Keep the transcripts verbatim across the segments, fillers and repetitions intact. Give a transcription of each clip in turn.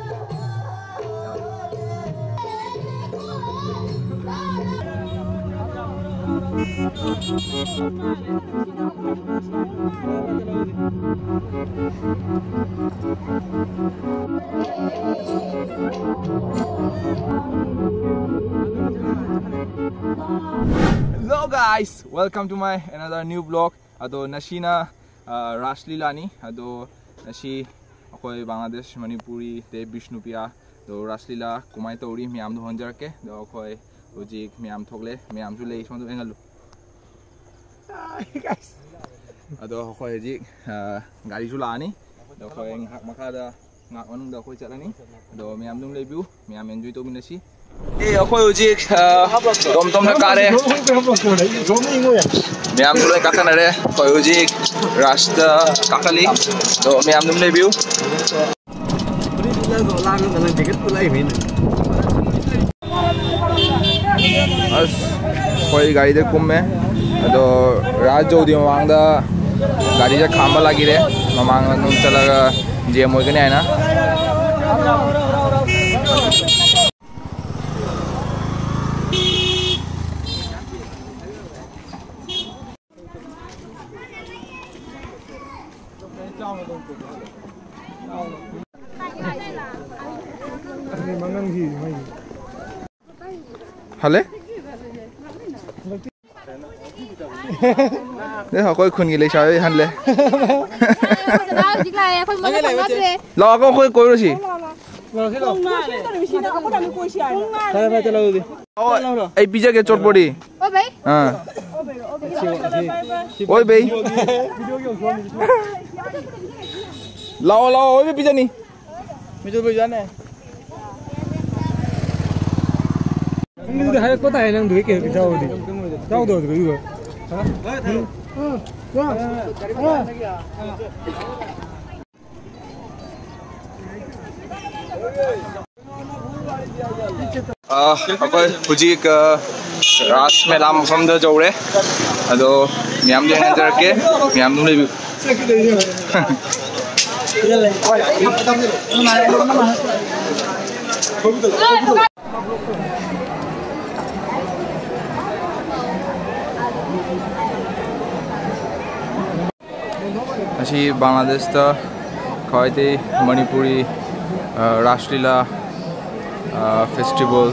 Hello guys, welcome to my another new vlog. ꯑꯗꯣ ꯉꯁꯤꯅ, ꯑ, ꯔꯥꯁ ꯂꯤꯂꯥꯅꯤ꯫ ꯑꯗꯣ ꯉꯁꯤ ꯑꯩꯈꯣꯏ ꯕꯪꯒ꯭ꯂꯥꯗꯦꯁ, ꯃꯅꯤꯄꯨꯔꯤ, ꯑꯗꯩ ꯕꯤꯁꯅꯨꯄ꯭ꯔꯤꯌꯥ, ꯑꯗꯣ ꯔꯥꯁ ꯂꯤꯂꯥ ꯀꯃꯥꯏꯅ ꯇꯧꯔꯤ ꯃꯌꯥꯝꯗꯣ ꯍꯣꯟꯖꯔꯛꯀꯦ꯫ ꯑꯗꯣ ꯑꯩꯈꯣꯏ ꯍꯧꯖꯤꯛ ꯃꯌꯥꯝ ꯊꯣꯛꯂꯦ, ꯃꯌꯥꯝꯁꯨ ꯂꯩ, ꯁꯣꯝꯗ ꯌꯦꯡꯍꯜꯂꯨ꯫ ꯑꯗꯣ ꯑꯩꯈꯣꯏ ꯍꯧꯖꯤꯛ, ꯑ, ꯒꯥꯔꯤꯁꯨ ꯂꯥꯛꯑꯅꯤ꯫ ꯑꯗꯣ ꯑꯩꯈꯣꯏ ꯉꯥꯏꯍꯥꯛ ꯃꯈꯥꯗ, ꯉꯥꯏꯍꯥꯛ ꯃꯅꯨꯡꯗ ꯑꯩꯈꯣꯏ ꯆꯠꯂꯅꯤ꯫ ꯑꯗꯣ ꯃꯌꯥꯝ ꯑꯗꯨꯝ ꯂꯩꯕꯤꯌꯨ, ꯃꯌꯥꯝ enjoy ꯇꯧꯃꯤꯟꯅꯁꯤ꯫ ꯑꯦ, ꯑꯩꯈꯣꯏ ꯍꯧꯖꯤꯛ, ꯑ, ꯇꯣꯝ ꯇꯣꯝꯅ ꯀꯥꯔꯦ꯫ ꯃꯌꯥꯝꯁꯨ ꯂꯣꯏ ꯀꯥꯈꯠꯅꯔꯦ꯫ ꯑꯩꯈꯣꯏ ꯍꯧꯖꯤꯛ ꯔꯥꯁꯇ ꯀꯥꯈꯠꯂꯤ꯫ ꯑꯗꯣ ꯃꯌꯥꯝ ꯑꯗꯨꯝ ꯂꯩꯕꯤꯌꯨ꯫ ꯑꯁ, ꯑꯩꯈꯣꯏ ꯒꯥꯔꯤꯗ ꯀꯨꯝꯃꯦ꯫ ꯑꯗꯣ ꯔꯥꯖ ꯌꯧꯗ꯭ꯔꯤ ꯃꯃꯥꯡꯗ ꯒꯥꯔꯤꯁꯦ ꯈꯥꯝꯕ ꯂꯥꯛꯏꯔꯦ꯫ ꯃꯃꯥꯡꯗ ꯑꯗꯨꯝ ꯆꯠꯂꯒ ꯖꯦꯝ ꯑꯣꯏꯒꯅꯤ ꯍꯥꯏꯅ꯫ ꯍꯜꯂꯦ? ꯑꯦ, ꯑꯩꯈꯣꯏ ꯈꯨꯟꯒꯤ ꯂꯩꯁꯥꯕꯤ ꯍꯜꯂꯦ꯫ ꯍꯧꯖꯤꯛ ꯂꯥꯛꯑꯦ, ꯑꯩꯈꯣꯏ ꯃꯉꯥ ꯐꯪꯅꯗ꯭ꯔꯦ꯫ ꯂꯥꯛꯑꯣ, ꯑꯩꯈꯣꯏ ꯀꯣꯏꯔꯨꯁꯤ꯫ ꯐꯔꯦ, ꯐꯔꯦ, ꯆꯠꯂꯣ ꯑꯗꯨꯗꯤ꯫ ꯑꯣ, ꯑꯩ ꯄꯤꯖꯒꯦ ꯆꯣꯠꯄꯣꯗꯤ꯫ ꯑꯣ ꯚꯥꯏ꯫ ꯑꯥ꯫ ꯑꯣꯏ ꯚꯥꯏ꯫ ꯂꯥꯛꯑꯣ, ꯂꯥꯛꯑꯣ, ꯑꯣꯏ ꯚꯥꯏ, ꯄꯤꯖꯅꯤ꯫ ꯃꯤꯗꯨꯗ ꯍꯥꯏꯔꯛꯄ ꯇꯥꯏ ꯅꯪꯗꯨꯗꯤ ꯀꯩꯅꯣ ꯏꯇꯥꯎꯗꯤ꯫ ꯏꯇꯥꯎꯗꯣ ꯑꯗꯨꯒ ꯏꯒꯣ꯫ ꯑ, ꯑꯩꯈꯣꯏ ꯍꯧꯖꯤꯛ, ꯑ, ꯔꯥꯁ ꯃꯦꯂꯥ ꯃꯐꯝꯗ ꯌꯧꯔꯦ꯫ ꯑꯗꯣ ꯃꯌꯥꯝꯗꯣ ꯌꯦꯡꯍꯟꯖꯔꯛꯀꯦ, ꯃꯌꯥꯝ ꯑꯗꯨꯝ ꯂꯩꯕꯤꯌꯨ꯫ ꯉꯁꯤ ꯕꯪꯒ꯭ꯂꯥꯗꯦꯁꯇ ꯈ꯭ꯋꯥꯏꯗꯒꯤ ꯃꯅꯤꯄꯨꯔꯤ, ꯑ, ꯔꯥꯁ ꯂꯤꯂꯥ, ꯑ, ꯐꯦꯁꯇꯤꯚꯦꯜ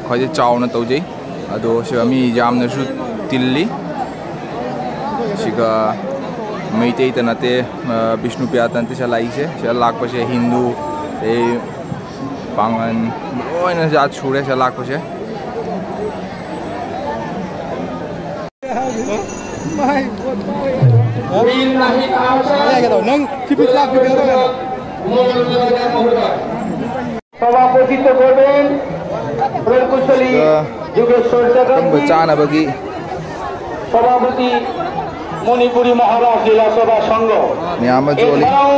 ꯈ꯭ꯋꯥꯏꯗꯒꯤ ꯆꯥꯎꯅ ꯇꯧꯖꯩ꯫ ꯑꯗꯣ ꯁꯤꯗ ꯃꯤ ꯌꯥꯝꯅꯁꯨ ꯇꯤꯜꯂꯤ꯫ ꯁꯤꯒ ꯃꯩꯇꯩꯇ ꯅꯠꯇꯦ, ꯑ, ꯕꯤꯁꯅꯨꯄ꯭ꯔꯤꯌꯥꯇ ꯅꯠꯇꯦ ꯁꯤꯗ ꯂꯥꯛꯏꯁꯦ꯫ ꯁꯤꯗ ꯂꯥꯛꯄꯁꯦ ꯍꯤꯟꯗꯨ, ꯑꯗꯩ ꯄꯥꯡꯒꯟ, ꯂꯣꯏꯅ ꯖꯥꯠ ꯁꯨꯔꯦ ꯁꯤꯗ ꯂꯥꯛꯄꯁꯦ꯫ ꯅꯪ ꯀꯤꯄꯤ ꯆꯥꯛ ꯄꯤꯒꯗꯕ ꯁꯚꯥপতিত্ব করবেন প্রকৌশলী যোগেশ্বর ꯆꯥꯅꯕ ꯆꯥꯛꯀꯤ ꯁভাপতি মণিপুরী মহারাজ লীলা সেবা সংঘ। ꯃꯌꯥꯝ ꯑꯃ ꯌꯣꯜꯂꯤ। এছাড়াও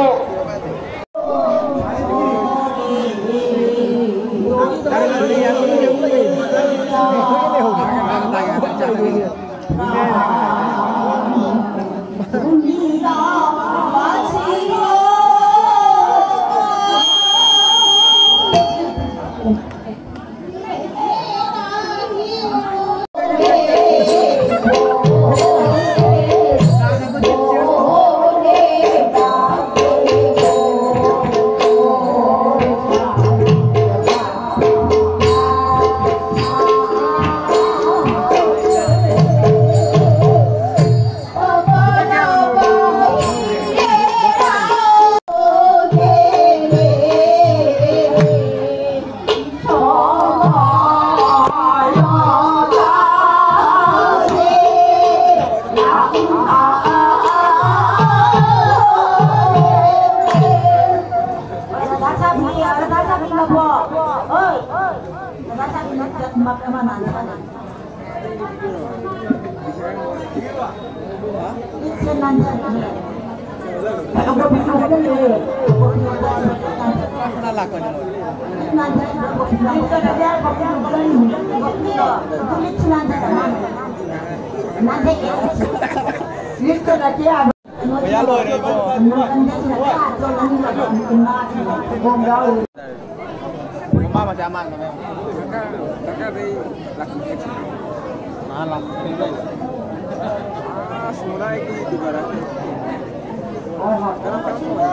ꯃꯆꯥ ꯃꯥꯟꯕꯅꯦ꯫ ꯗꯔꯀꯥꯔ, ꯗꯔꯀꯥꯔꯗꯤ ꯂꯥꯛꯄꯤꯒꯦ꯫ ꯑꯥ, ꯂꯥꯛꯄꯤꯒꯦ꯫ ꯑꯥ, ꯁꯨꯃꯣꯅꯥꯒꯤ ꯗꯨꯀꯥꯟ꯫ ꯀꯔꯝ, ꯀꯔꯝ ꯇꯧꯕ?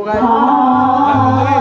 ꯍꯥ꯫